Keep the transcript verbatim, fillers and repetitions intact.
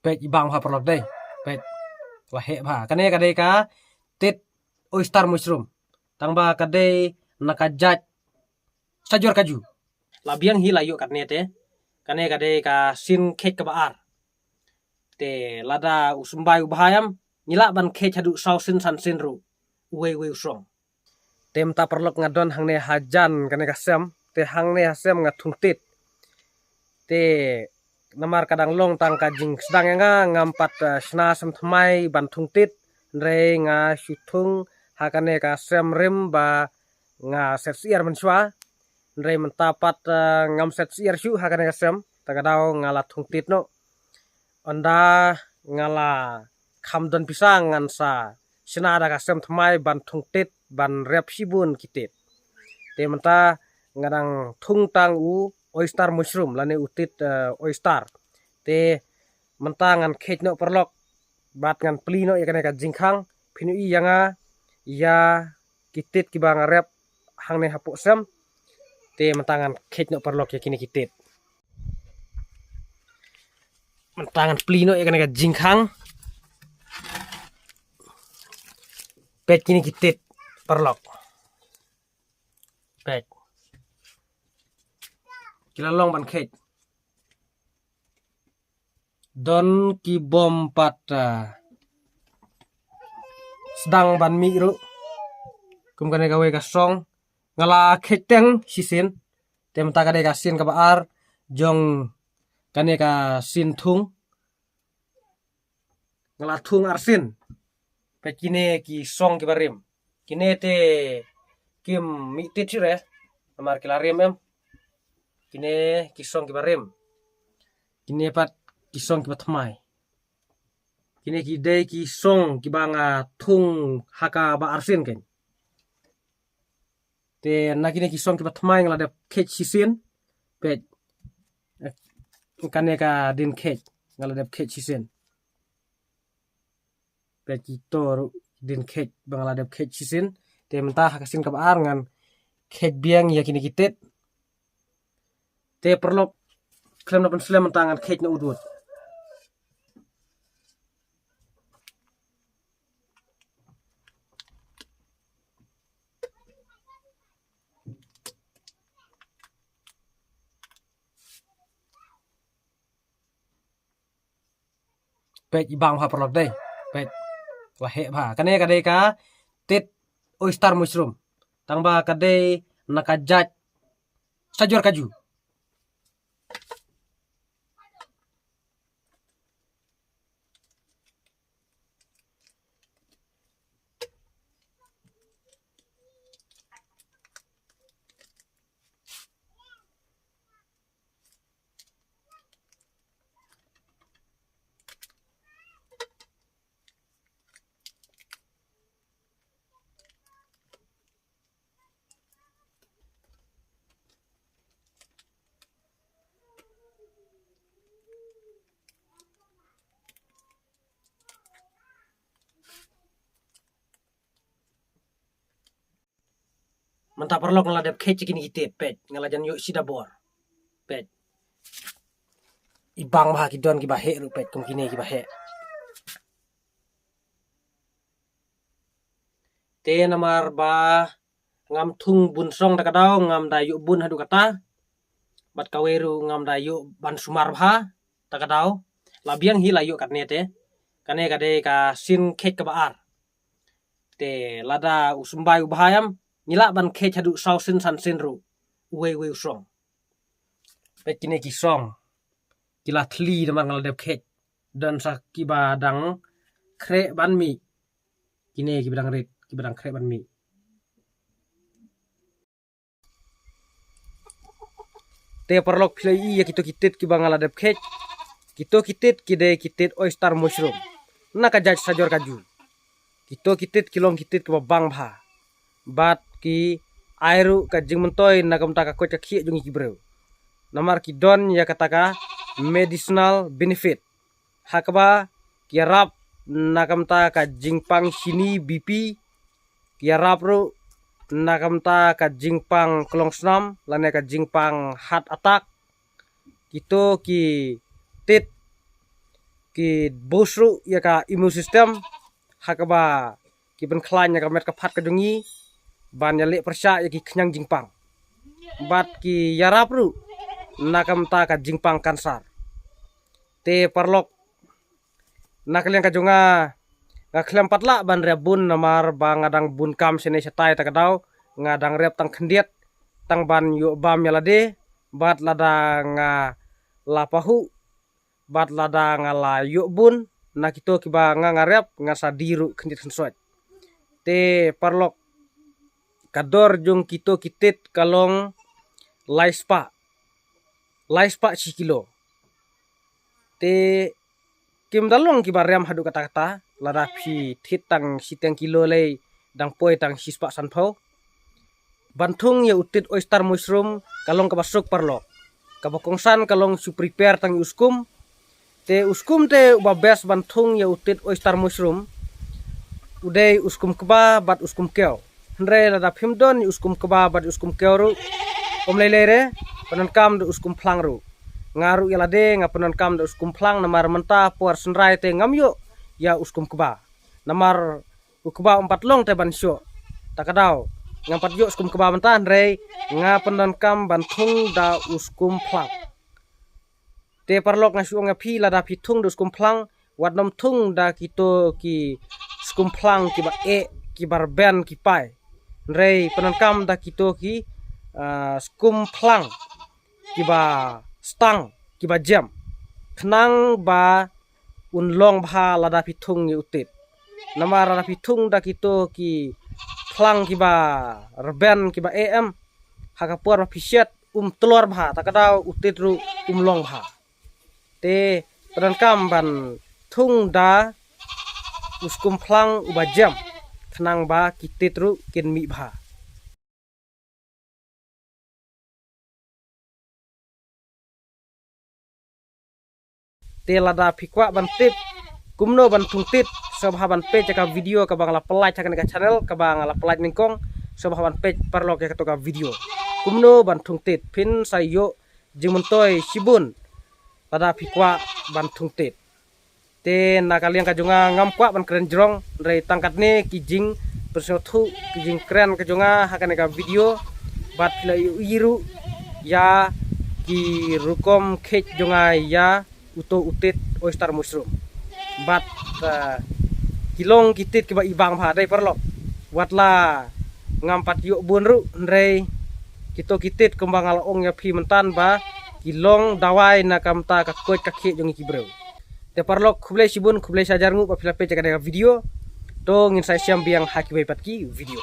Peit i bang bha paralok dei. Peit. Wa heh bha. Kane ka dei ka tit oyster mushroom. Tang ba ka dei na ka jait sajor kaju. La biang hi la ïoh katne te. Kane ka dei ka sien kheit kaba ar. Te lada u symbai u bha ïam, ngi lah ban kheit haduh saw sien san sien ruh. Uwei uwei u song. Te mynta paralok nga don hangne hajan kane ka sem, te hangne ha sem nga thung tit. Te namar ka dang long tang ka jingsdang ïa nga, ngam pat, eh, shna sem thymmai ban thung tit, hynrei nga shu thung ha kane ka sem rim ba nga set syiar mynshuwa, hynrei mynta pat, eh, ngam set syiar shuh ha kane ka sem, ta ka daw nga la thung tit noh. Ynda nga la kham don pisa ngan sa shna da ka sem thymmai ban thung tit ban rep shibun ki tit. Te mynta nga dang thung tang u oyster mushroom lane u tit, eh, oyster. Te mynta ngan kheit noh paralok bad ngan plie noh ïa kane ka jingkhang, phin ïohi ïa nga ïa ki tit kiba nga rep hangne hapoh sem. Te mynta ngan kheit noh paralok ïa kine ki tit. Mynta ngan plie noh ïa kane ka jingkhang. Peit kine ki tit paralok. Peit. Ki la long ban kheit. Don ki bym pat, ah, sdang ban mih ruh. Kum kane kawei ka song. Nga la kheit teng shisien. Te mynta ka dei ka sien kaba ar jong kane ka sien thung. Nga la thung arsien. Peit kine ki song kiba rim. Kine te kim mih tit shuh re. Namar ki la rim em. Kine ki song kiba rim. Kine pat ki song kiba thymmai. Kine ki dei ki song kiba nga thung ha kaba arsien kein. Te na kine ki song kiba thymmai nga la dep kheit shisien. Peit. Kane ka dien kheit nga la dep kheit shisien. Peit kito ruh dien kheit ba nga la dep kheit shisien. Te mynta ha ka sien kaba ar ngan kheit biang ïa kine ki tit. Te paralok khlem da pynslem mynta ngan kheit noh u dud. Peit i bang bha paralok dei. Peit. Wa heh bha. Kane ka dei ka tit oyster mushroom. Tang ba ka dei na ka jait sajor kaju. Mynta paralok nga la dep kheit ïa kine ki tit, peit, nga la jan ïoh shi da bor. Peit. I bang bha ki don kiba heh ruh, peit, kum kine kiba heh. Te namar ba ngam thung bun song ta ka daw, ngam da ïoh bun haduh kata. Bad kawei ruh ngam da ïoh ban sumar bha ta ka daw. La biang hi la ïoh katne te. Kane ka dei ka sien kheit kaba ar. Te lada u symbai u bha ïam, ngi lah ban kheit haduh saw sien san sien ruh. Uwei uwei u song. Peit kine ki song. Ki la thli namar nga la dep kheit. Don sa kiba dang khreh ban mih. Kine kiba dang rit, kiba dang khreh ban mih. Te paralok, phi la ïohi ïa kito ki tit kiba nga la dep kheit. Kito ki tit ki dei ki tit oyster mushroom na ka jait sajor kaju. Kito ki tit ki long ki tit kiba bang bha. Bad ki ai ruh ka jingmyntoi na ka bynta ka koit ka khiah jong ki briew. Namar ki don ïa kata ka medicinal benefit. Ha kaba ki ïarap na ka bynta ka jingpang shini, B P, ki ïarap ruh na ka bynta ka jingpang klongsnam lane ka jingpang heart attack. Kito ki tit ki boost ruh ïa ka immune system, ha kaba ki pynkhlaiñ ïa ka met ka phad ka jong ngi ban ïaleh pyrshah ïa ki khñiang jingpang bad ki ïarap ruh na ka bynta ka jingpang kansar. Te paralok, na ka liang ka jong nga, nga khlem pat lah ban rep bun namar ba nga dang bun kam shane shatai. Ta ka daw nga dang rep tang khyndiat, tang ban ïoh bam ïa lade, bad lada nga la pahuh bad lada nga la ïoh bun na kito kiba nga nga rep, nga sa die ruh khyndiat khynsoit. Te paralok, ka dor jong kito ki tit ka long lai spah, lai spah shi kilo. Te kim da long kiba rem haduh katta katta, lada phi thied tang shiteng kilo lei dang poi tang shispah sanphew. Ban thung ïa u tit oyster mushroom ka long kaba suk paralok. Kaba kongsan ka long shu prepare tang ïa u skum. Te u skum te uba best ban thung ïa u tit oyster mushroom u dei u skum kba bad u skum kew. Hynrei lada phim don ïa u skum kba bad u skum kew ruh, ym lei lei re, pyndonkam da u skum phlang ruh. Nga ruh ïa lade nga pyndonkam da u skum phlang namar mynta por synrai te ngam ïoh ïa u skum kba. Namar u kba um pat long te ban shoh. Ta ka daw ngam pat ïoh skum kba mynta, hynrei nga pyndonkam ban thung da u skum phlang. Te paralok, nga shu ong ïa phi, lada phi thung da u skum phlang, wat nym thung da kito ki skum phlang kiba eh, kiba rben, ki pai. Hynrei pyndonkam da kito ki, ah, skum phlang kiba stang, kiba jem, khnang ba un long bha lada phi thung ïa u tit. Namar lada phi thung da kito ki phlang kiba rben, kiba eh em, ha ka por ba phi shet um tlor bha, ta ka daw u tit ruh um long bha. Te pyndonkam ban thung da u skum phlang uba jem, khnang ba ki tit ruh kin mih bha. Te lada phi kwah ban tip kumno ban thung tit, sngewbha ban peit ïa ka video kaba nga la pynlait ha kane ka channel, kaba nga la pynlait nyngkong. Sngewbha ban peit paralok ïa kato ka video kumno ban thung tit, phin sa ïoh jingmyntoi shibun lada phi kwah ban thung tit. Te na ka liang ka jong nga ngam kwah ban kren jrong, hynrei tang katne ki jingpynsngewthuh, ki jingkren ka jong nga ha kane ka video. Bad phi la ïohi ruh ïa ki rukom khie jong nga ïa uto u tit oyster mushroom. Bad, ah, ki long ki tit kiba ibang bha dei paralok. Wat la ngam pat ïoh bun ruh, hynrei kito ki tit kumba nga la ong ïa phi mynta ba ki long dawai na ka bynta ka koit ka khiah jong ngi ki briew. Te paralok, khublei shibun, khublei shihajar nguh ba phi la peit ïa kane ka video. To ngin sa ïashem biang ha kiwei pat ki video.